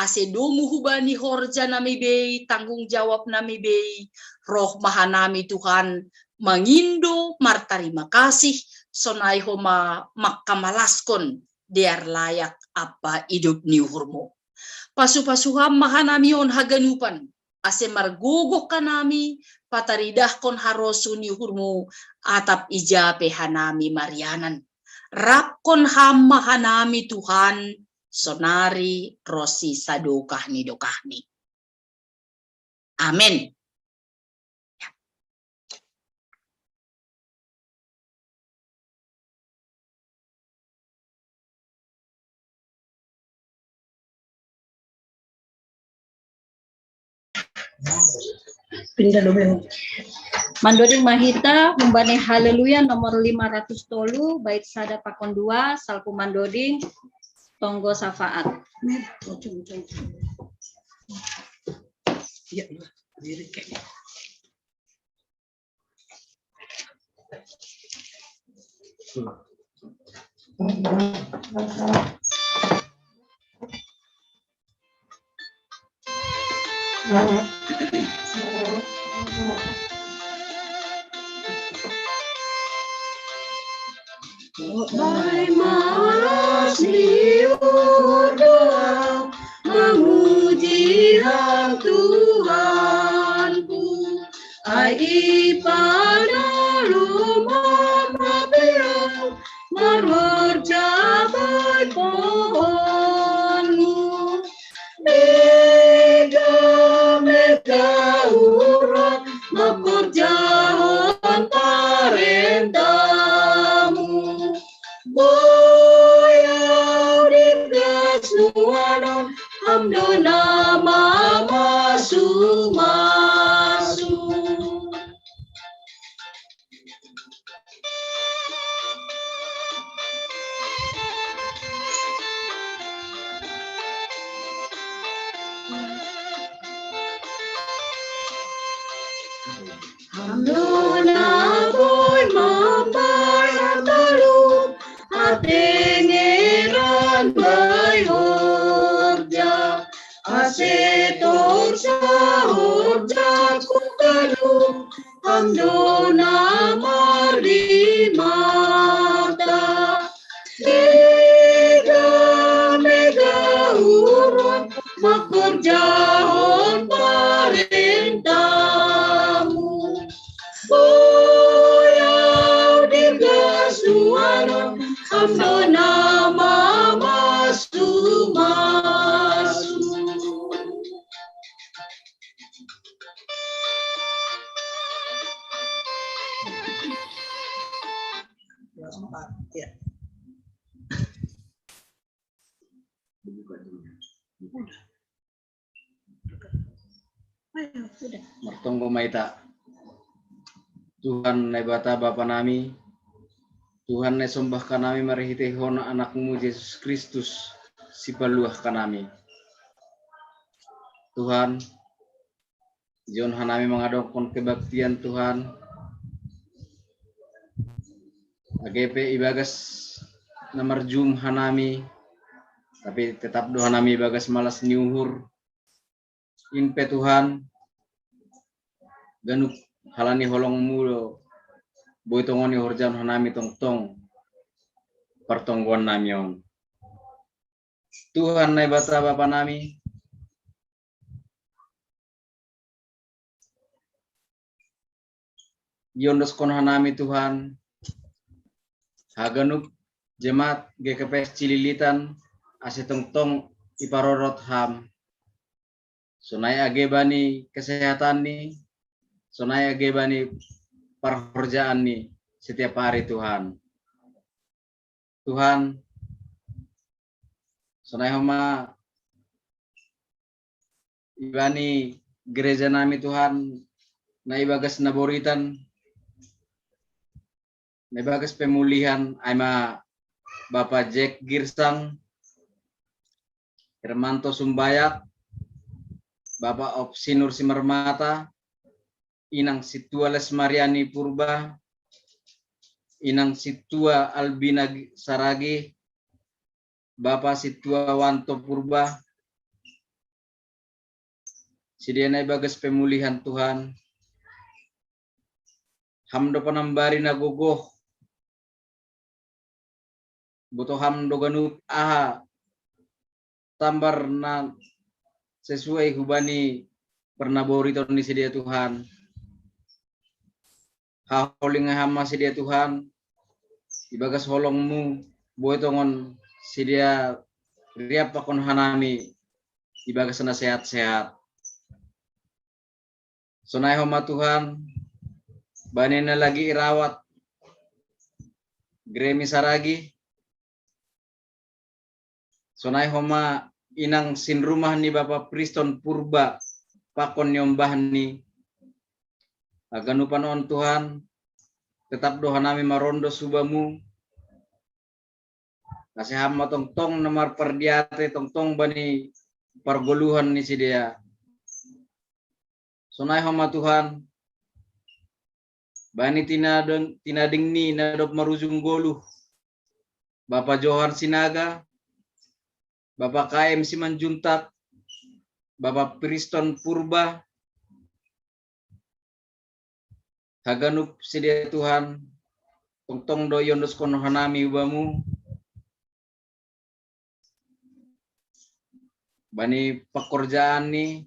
Ase domu hubani horja nami bei, tanggung jawab nami bei, roh ma hanami Tuhan, mangindo martarima kasih, sonai homa mangkamalaskon dear layak ampa idop ni uhurMu. Pasu-pasu Ham ma hanami on haganupan, ase margogoh hanami pataridahkon harosuh ni uhurMu, atap ija pe hanami marianan. Rapkon Ham ma hanami Tuhan, sonari ronsi sadokah ni dokahni. Amen. Mandoding ma hita, humbani Haleluya nomor lima ratus tolu, bait sada pakon dua, salpu mandoding, tonggo safaat. Bai malas ni uhur do, mamuji Ham Tuhanku. Ai ipanalu ma mapeang, marhorja bait pohonmu. Mega, mega uhur, mangkorjahon parentahmu. Boi ahu dirgas nuanon, Ham do na mamasu-masu. Ham do na boi mambahen talup hatengeran bai horja, ase torus horjaku ganup, Ham do na mardimata. Mega, mega uhur, mangkorjahon parentahmu. Boi ahu dirgas nuanon, Ham do na mamasu-masu. Ya. Ayo, sudah. Martonggo ma hita. Tuhan Naibata Bapa nami, Tuhan na isombah hanami marhitehon AnakMu Jesus Kristus, Sipaluah hanami. Tuhan, ijon hanami mangadongkon kebaktian, Tuhan. Age pe ibagas na marjum hanami, tapi tetap do hanami ibagas malas ni uhur. In pe, Tuhan, ganup halani holong-Mu do boi tongon ihorjahon hanami tongtong partonggoan nami on. Tuhan Naibata Bapa nami, iondoskon hanami, Tuhan, haganup jemaat G K P S Cililitan, ase tongtong iparorot Ham. Sonai age bani kesehatanni, sonai age bani parhorjaanni setiap hari, Tuhan. Tuhan, Sonai homa ibani gereja nami Tuhan, na ibagas naboritan, na ibagas pemulihan, ai ma Bapak Jack Girsang, Hermanto Sumbayak, Bapak Opsinur Simarmata, Inang Situa Lesmariani Purba, Inang Situa Albina Saragi, Bapak Situa Wanto Purba, si dia na ibagas pemulihan Tuhan. Ham do panambari na gogoh, boto ham do ganup aha tambar na sesuai hubani parnaboriton ni si dia Tuhan. Haholing ham ma si dia Tuhan, ibagas holongmu, boi tongon si dia riap pakon hanami, ibagas na sehat-sehat. Sonai homa Tuhan, bani na lagi irawat Gremi Saragi, sonai homa inang sinrumah ni Bapak Priston Purba pakon niombahni, haganupan on Tuhan, tetap do hanami marondo subamu, na seham ma tongtong na marpardiate tongtong bani pargoluhan ni si dia. Sonai homa Tuhan, bani tinading, tinading ni na dob marujung goluh, Bapak Johan Sinaga, Bapak K M Simanjuntak, Bapak Priston Purba, haganup si dia Tuhan, tongtong do iondoskon hanami hubamu, bani pakorjaan ni,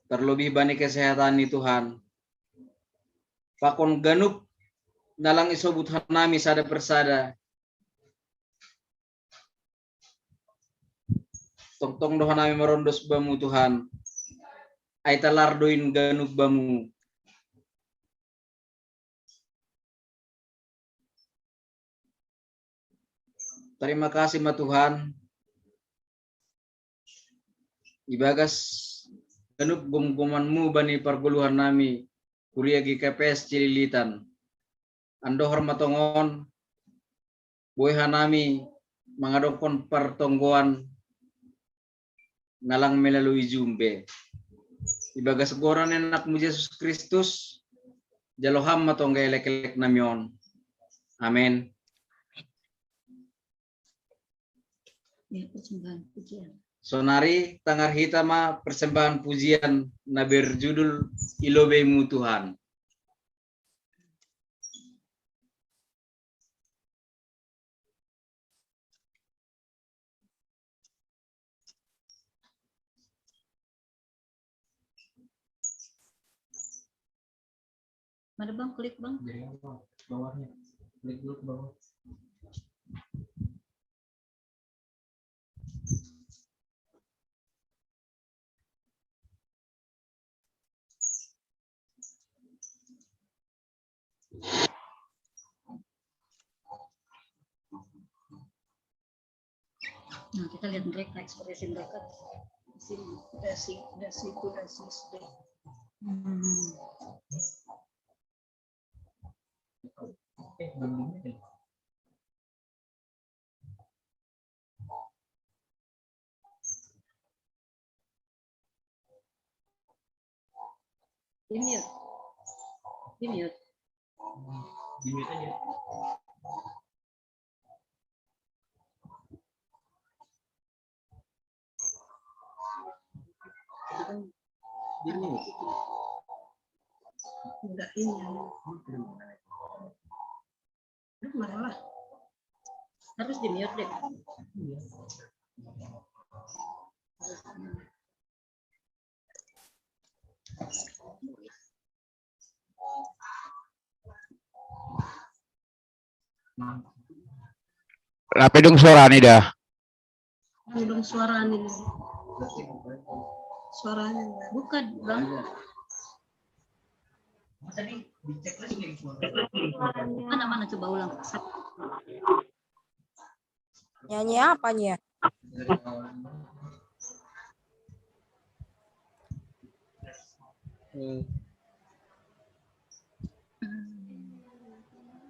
terlebih bani kesehatan ni Tuhan. Pakon ganup na lang isobut hanami sada persada. Tongtong do hanami marondos bamu Tuhan. Ai talar do in ganup bamu. Terima kasih ma Tuhan. Ibagas ganup gomgomanmu bani pargoluhan nami, kuria G K P S Cililitan. Andohor ma tongon, boi hanami mangadongkon partonggoan na lang melalui Zoom be. Ibagas goran ni Anakmu Jesus Kristus, jalo ham ma tongga elekelek nami on. Amen. Ya, persembahan pujian. Sonari tangar hita ma persembahan pujian na berjudul Ilobeimu Tuhan. Mana bang, klik bang. Jadi apa? Bawahnya. Klik dulu ke bawah. Nah, kita lihat mereka, ekspresi mereka. Sini, udah si, udah situ, udah si, sudah. Hmm. Di mute. Di mute. Di mute aja. Di mute. Udah ini. Aduh, marah lah. Harus di mute deh. Lape dong suara ni dah. Dong suara ni. Suaranya nggak. Buka, Bang. Mana, mana, coba ulang. Nyanyi apa nih ya? Hmm.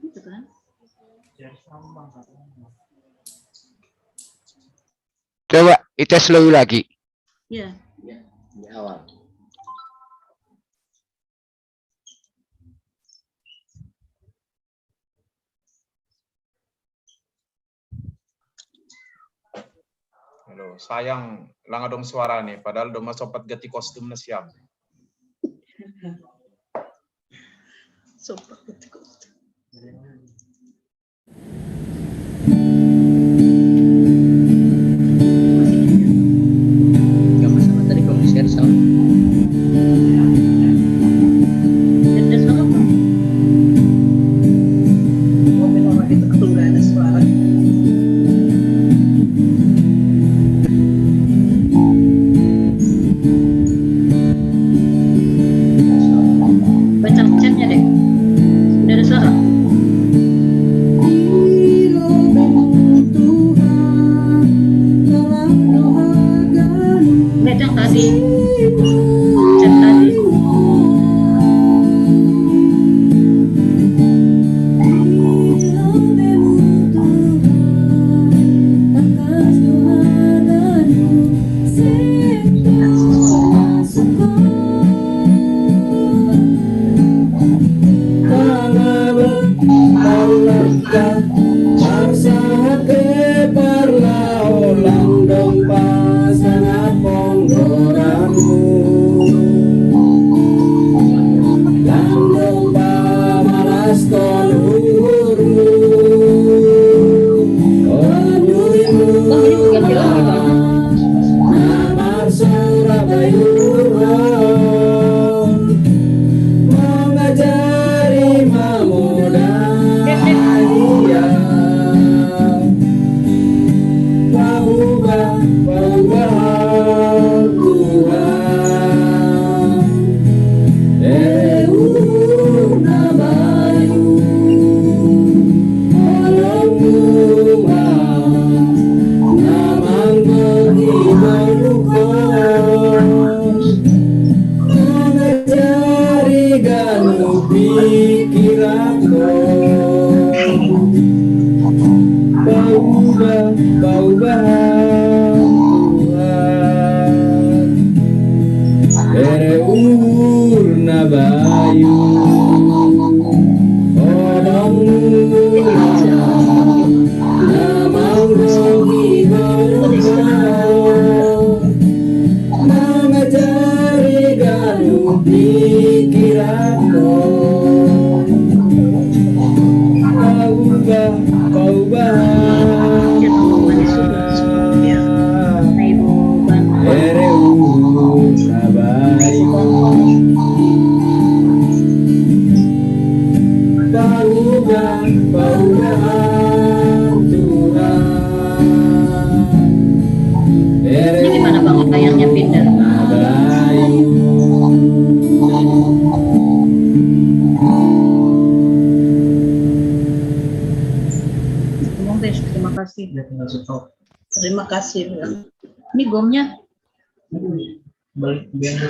Gitu kan? Coba dites lebih lagi. Ya. Ya, di awal. Aduh, sayang lang adong suara nih, padahal dong masih sempat ganti kostum na siap. Sempat ganti kostum. Gak masalah tadi kalau di-share sound. Cerdas banget, Bang. Mobil orang itu kalau nggak ada suara. Baca chatnya deh. Udah ada suara. Lihat yang tadi. Chat tadi. Parsahat ke parlaholan dong pasangat ponggoranmu. Landong pamalas tolurmu. Ondurimu. Namar sora bayuron. Mangajari mamodaya. Paubah, paubah Tuhan. Ere uhur na bayu. Holong Tuhan. Namang bagi balukon. Mangajari ganup pikiranku. Paubah, paubah Tuhan. Ere uhur na bayu. Holong Tuhan. Namang bagi balukon. Mangajari ganup pikiranku. Paubah, paubah. Ere uhur na bayu. Paubah, paubah Tuhan. Ini gimana, Bang, layarnya pindah? Terima kasih. Terima kasih, Bang. Ini gongnya. Balik, balik ke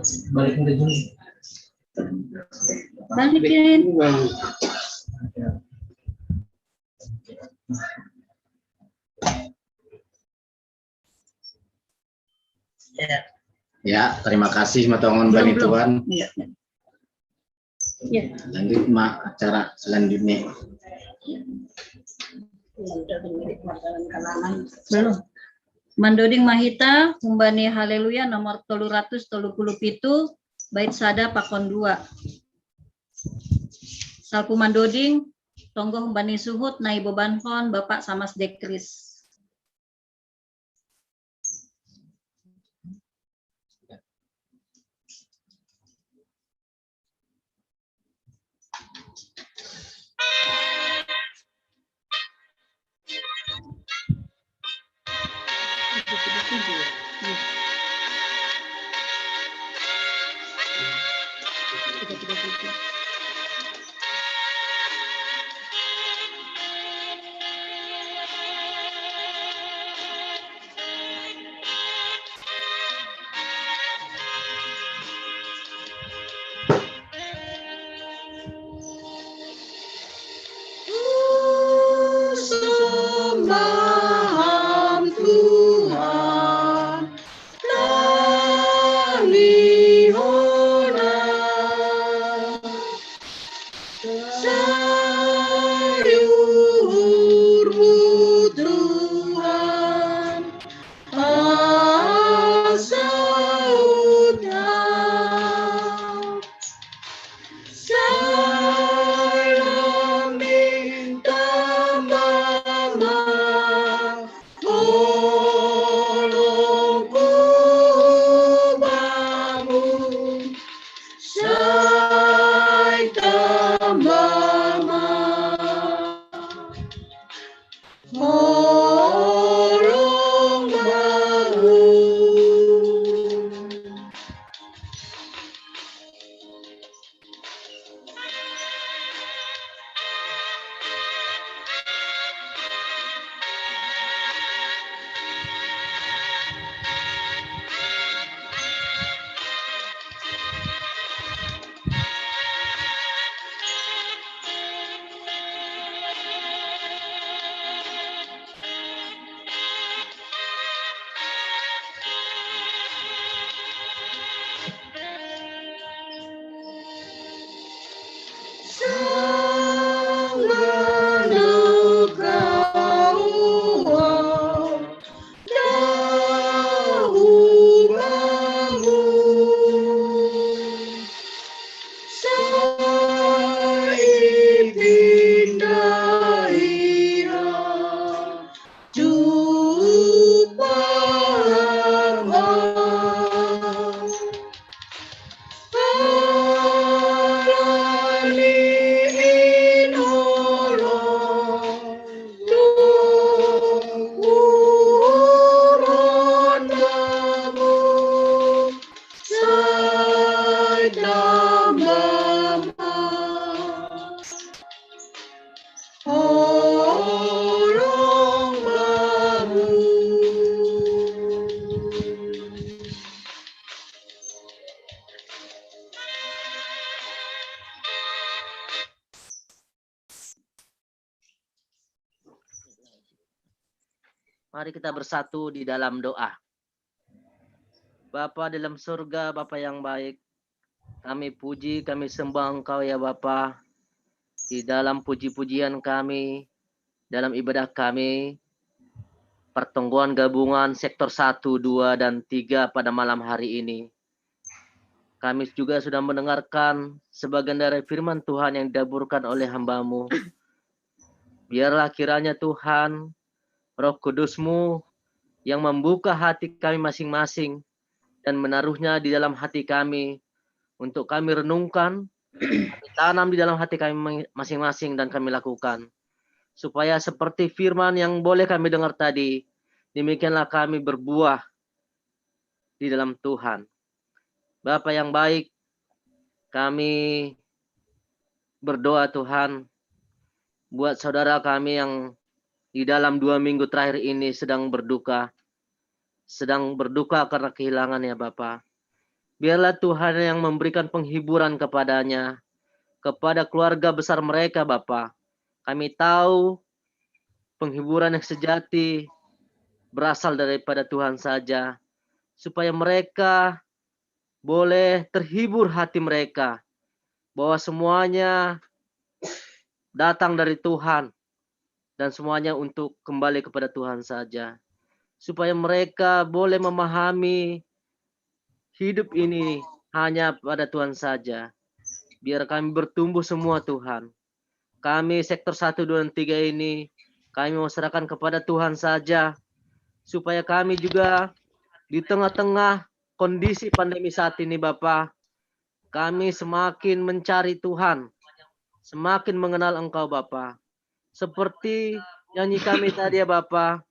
sini. Balikin. Ya, terima kasih matongon. Bani Tuhan. Iya. Ya. Lanjut ma acara selanjutnya. Belum. Mandoding Mahita, Humbani Haleluya nomor tolu ratus tolu puluh pitu, bait sada pakon dua. Salpu mandoding, tonggo Humbani suhut, nai bobanhon Bapak Samas Dekris. Tuhan, kami hona. Sayurmu Tuhan, asa ucap. Salam minta mama, holong ku bamu, sai tambah ma. Holong bamu. Mari kita bersatu di dalam doa. Bapa dalam surga, Bapa yang baik, kami puji, kami sembah Engkau ya Bapa. Di dalam puji-pujian kami, dalam ibadah kami, pertemuan gabungan sektor satu, dua, dan tiga pada malam hari ini. Kami juga sudah mendengarkan sebagian dari firman Tuhan yang didaburkan oleh hamba-Mu. Biarlah kiranya Tuhan, Roh Kudus-Mu yang membuka hati kami masing-masing dan menaruhnya di dalam hati kami untuk kami renungkan, kami tanam di dalam hati kami masing-masing dan kami lakukan. Supaya seperti firman yang boleh kami dengar tadi, demikianlah kami berbuah di dalam Tuhan. Bapa yang baik, kami berdoa Tuhan, buat saudara kami yang di dalam dua minggu terakhir ini sedang berduka, sedang berduka karena kehilangan ya Bapa. Biarlah Tuhan yang memberikan penghiburan kepadanya, kepada keluarga besar mereka Bapa. Kami tahu penghiburan yang sejati berasal daripada Tuhan saja, supaya mereka boleh terhibur hati mereka, bahwa semuanya datang dari Tuhan dan semuanya untuk kembali kepada Tuhan saja, supaya mereka boleh memahami hidup ini hanya pada Tuhan saja. Biar kami bertumbuh semua Tuhan. Kami sektor satu, dua, dan tiga ini, kami mau serahkan kepada Tuhan saja, supaya kami juga di tengah-tengah kondisi pandemi saat ini, Bapa, kami semakin mencari Tuhan, semakin mengenal Engkau, Bapa. Seperti nyanyi kami tadi ya, Bapa,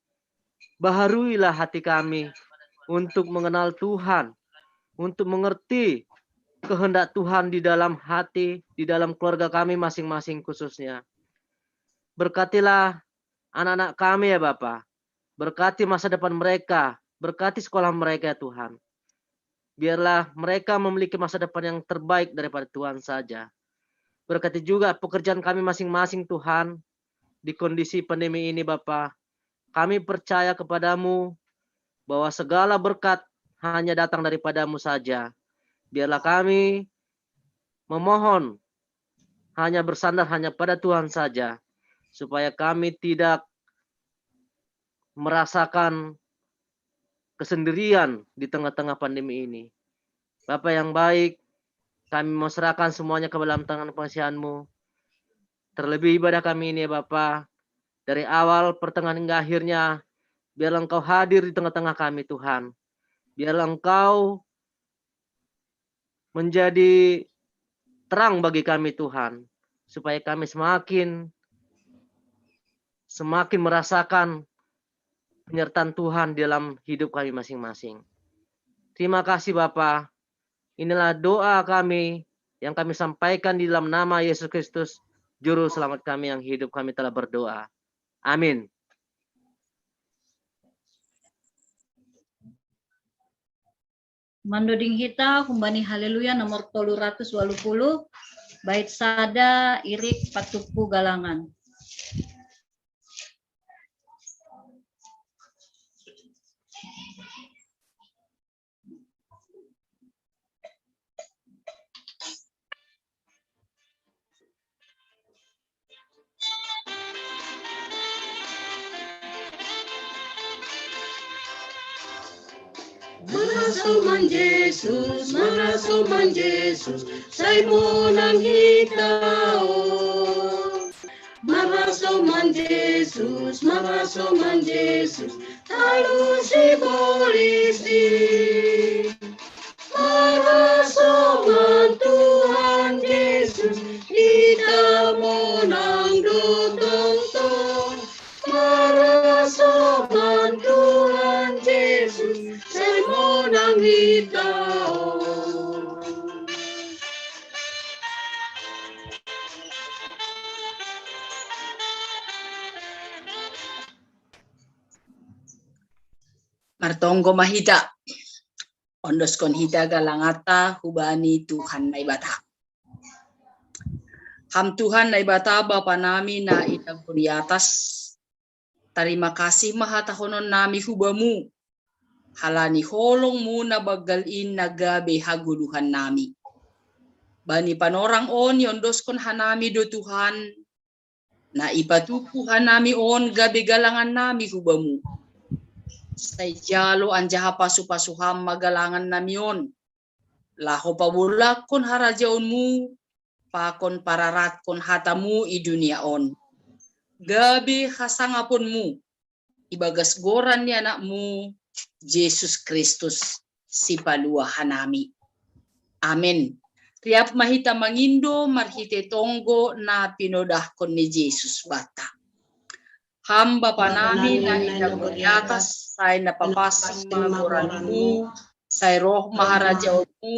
baharuilah hati kami untuk mengenal Tuhan, untuk mengerti kehendak Tuhan di dalam hati, di dalam keluarga kami masing-masing khususnya. Berkatilah anak-anak kami ya Bapa. Berkati masa depan mereka, berkati sekolah mereka ya Tuhan. Biarlah mereka memiliki masa depan yang terbaik daripada Tuhan saja. Berkati juga pekerjaan kami masing-masing Tuhan, di kondisi pandemi ini Bapa. kami percaya kepada-Mu bahwa segala berkat hanya datang daripada-Mu saja. Biarlah kami memohon hanya bersandar hanya pada Tuhan saja, supaya kami tidak merasakan kesendirian di tengah-tengah pandemi ini. Bapa yang baik, kami mau serahkan semuanya ke dalam tangan pengasihan-Mu. Terlebih ibadah kami ini ya Bapa, dari awal, pertengahan hingga akhirnya, biarlah Engkau hadir di tengah-tengah kami Tuhan. Biarlah Engkau menjadi terang bagi kami Tuhan, supaya kami semakin semakin merasakan penyertaan Tuhan di dalam hidup kami masing-masing. Terima kasih Bapa. Inilah doa kami yang kami sampaikan di dalam nama Yesus Kristus, Juru Selamat kami yang hidup, kami telah berdoa. Amin. Mandoding hita humbani Haleluya nomor tolu ratus walu puluh, bait sada, irik patupu galangan. Marasoman Jesus, marasoman Jesus, sai monang hita o. Marasoman Jesus, marasoman Jesus, talu si polisi. Marasoman Tuhan Jesus, hita monang do tongtong. Marasoman Tuhan Jesus, sai monang hita o. Martonggo ma hita. Ondoskon hita galanganta hubani Tuhan Naibata. Ham Tuhan Naibata Bapa nami na i nagori atas, tarima kasih ma hatahonon nami hubamu, halani holongmu na banggal in na gabe hagoluhan nami. Bani panorang on iondoskon hanami do Tuhan, na ipatupu hanami on gabe galangan nami hubamu. Sai jalo anjaha pasupasu ham ma galangan nami on, laho pabolakkon harajaonmu, pakon pararatkon hatamu i dunia on, gabe hasangaponmu, ibagas goran ni Anakmu, Jesus Kristus, Sipalua hanami. Amen. Riap ma hita mangindo marhite tonggo na pinodahkon ni Jesus banta. Ham Bapa nami na i nagori atas, sai na papansing ma goranmu, sai roh ma harajaonmu,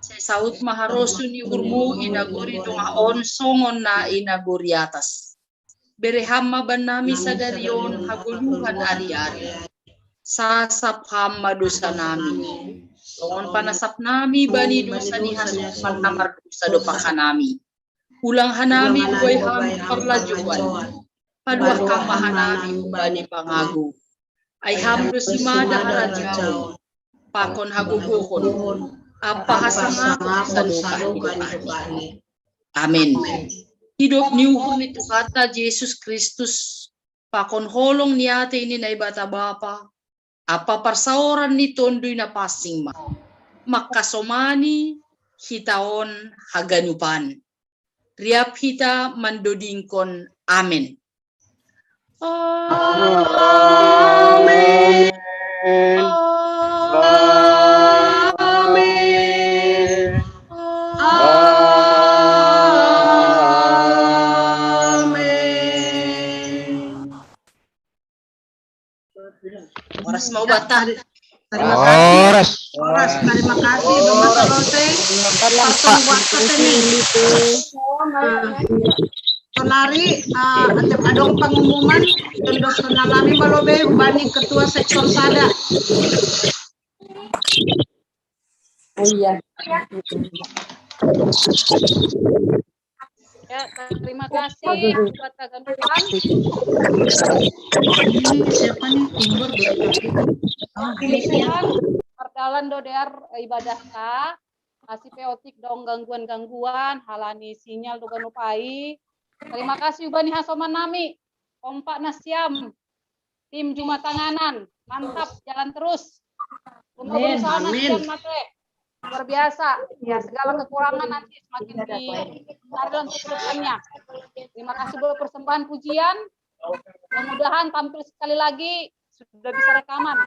sai saut ma harosuh ni uhurmu i nagori tongah on songon na i nagori atas. Bere ham ma bannami sadari on hagoluhan ari-ari. Sasap ham ma dosa nami, songon panasap nami bani dosa ni hasuhuton na mardosa dompak hanami. Ulang hanami buei ham parlajouan, paluah ham ma hanami humbani pangago. Ai ham do simada harajaon, pakon hagogohon, ampa hasangapon sadokah ni dompak ni. Amen. Hidop ni uhur ni Tuhanta Jesus Kristus, pakon holong ni atei ni Naibata Bapa, ampa parsaoran ni Tonduy Napansing ma, mangkasomani hita on haganupan. Riap hita mandodingkon. Amen. Amen. Amen. Amen. Horas ma hubanta. Horas. Horas. Terima kasih Bapa Rose. Pasang waktu ini. Sonari, adong pengumuman, terus nalami malobe bani ketua sektor sada. Oh iya. Ya, terima kasih buat Kak Ganuan. Ini siapa nih? Timbur dari tadi. Kemudian, perdalan dodear ibadah ta, masih peotik dong gangguan-gangguan, halani sinyal do ganup ai. Terima kasih ubani hasoman nami, kompak na siam, tim Juma Tanganan, mantap, jalan terus. Untuk Amin, berusaha na amin. siam mate. Luar biasa. Ya, segala kekurangan nanti semakin di untuk kedepannya. Terima kasih buat persembahan pujian. Mudah-mudahan tampil sekali lagi sudah bisa rekaman.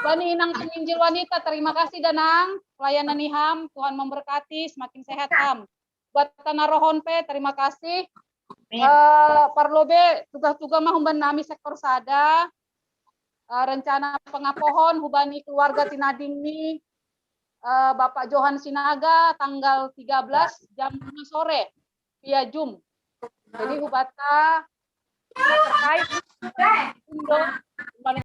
Bani Inang Penginjil Wanita, terima kasih Danang, pelayanan iham, Tuhan memberkati, semakin sehat ham. Buat Tanah Rohon pe, terima kasih. Eh, parlo be tuga-tuga ma humbani nami sektor sada, eh, rencana pengapohon humbani keluarga tinading ni, eh, Bapak Johan Sinaga tanggal tiga belas jam lima sore via Zoom. Jadi humbanta terkait Indo